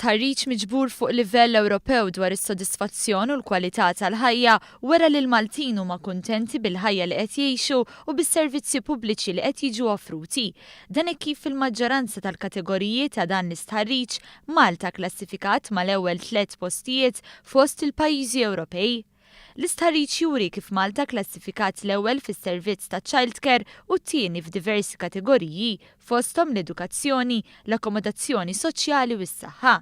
Stħarriġ miġbur fuq livell Ewropew dwar is-sodisfazzjon u l-kwalità tal-ħajja wera li l-Maltin huma kuntenti bil-ħajja li qed jgħixu u bis-servizzi pubbliċi li qed jiġu offruti. Dan hekk kif fil-maġġoranza tal-kategoriji ta' dan l-istħarriġ, Malta kklassifikat mal-ewwel tlett postijiet fost il-pajjiżi Ewropej. L-istħarriġ juri kif Malta kklassifikat l-ewwel fis-servizz ta' childcare u t-tieni f'diversi kategoriji fosthom l-edukazzjoni, l-akkomodazzjoni soċjali u s-saħħa.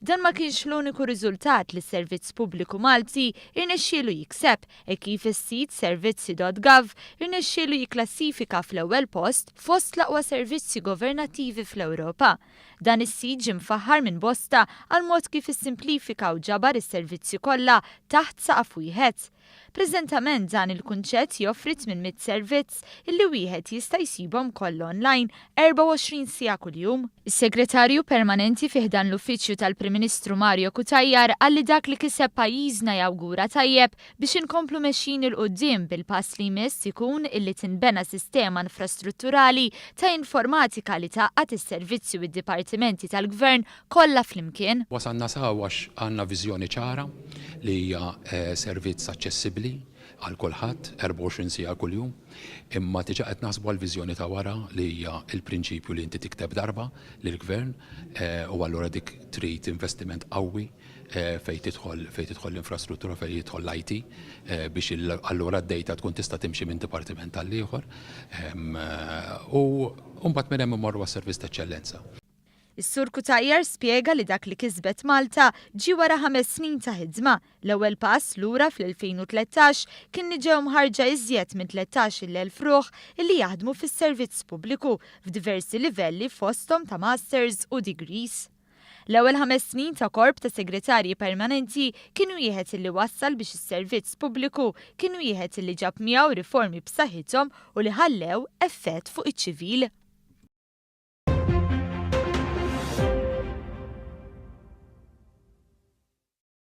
Dan ma kienx l-uniku riżultat li s-Servizz Pubbliku Malti irnexxielu jikseb hekk kif is-sit servizzi.gov irnexxielu jikklassifika fl-ewwel post fost l-aqwa servizzi governattivi fl-Ewropa. Dan is-sit ġie mfaħħar minn bosta għall-mod kif issimplifika u ġabar is-servizzi kollha taħt saqaf wieħed. Preżentament dan il-kunċett joffri 800 servizz illi wieħed jista' jsibhom kollha online 24 siegħa kuljum. Is-Segretarju Permanenti fi ħdan l-Uffiċċju tal-Prim Ministru Mario Cutajar qal li dak li kiseb pajjiżna jawgura tajjeb biex inkomplu mexjin 'il quddiem bil-pass li jmiss ikun illi tinbena sistema infrastrutturali ta' informatika li tgħaqqad is-servizzi u d-dipartimenti tal-Gvern kollha flimkien. Wasalna s'hawn għax għandna viżjoni ċara li hija servizz aċċessibbli għal kulħadd 24 siegħa kuljum, imma diġà qed naħsbu għall-viżjoni ta' wara li hija l-prinċipju li inti tikteb darba lill-Gvern u allura dik trid investiment qawwi fejn tidħol fejn tidħol l-infrastruttura, fejn jidħol l-IT biex allura d-data tkun tista' timxi minn dipartiment għall-ieħor u mbagħad minn hemm immorru għas-servizz ta' eċċellenza. Is-Sur Cutajar spjega li dak li kisbet Malta ġie wara ħames snin ta' ħidma. L-ewwel pass lura fl-2013 kien li ġew mħarrġa iżjed minn 13,000 ruħ illi jaħdmu fis-servizz pubbliku f'diversi livelli fosthom ta' masters u degrees. L-ewwel ħames snin ta' korp ta' segretarji permanenti kien wieħed illi wassal biex is-servizz pubbliku kien wieħed illi ġab miegħu riformi b'saħħithom u li ħallew effett fuq iċ-ċivil.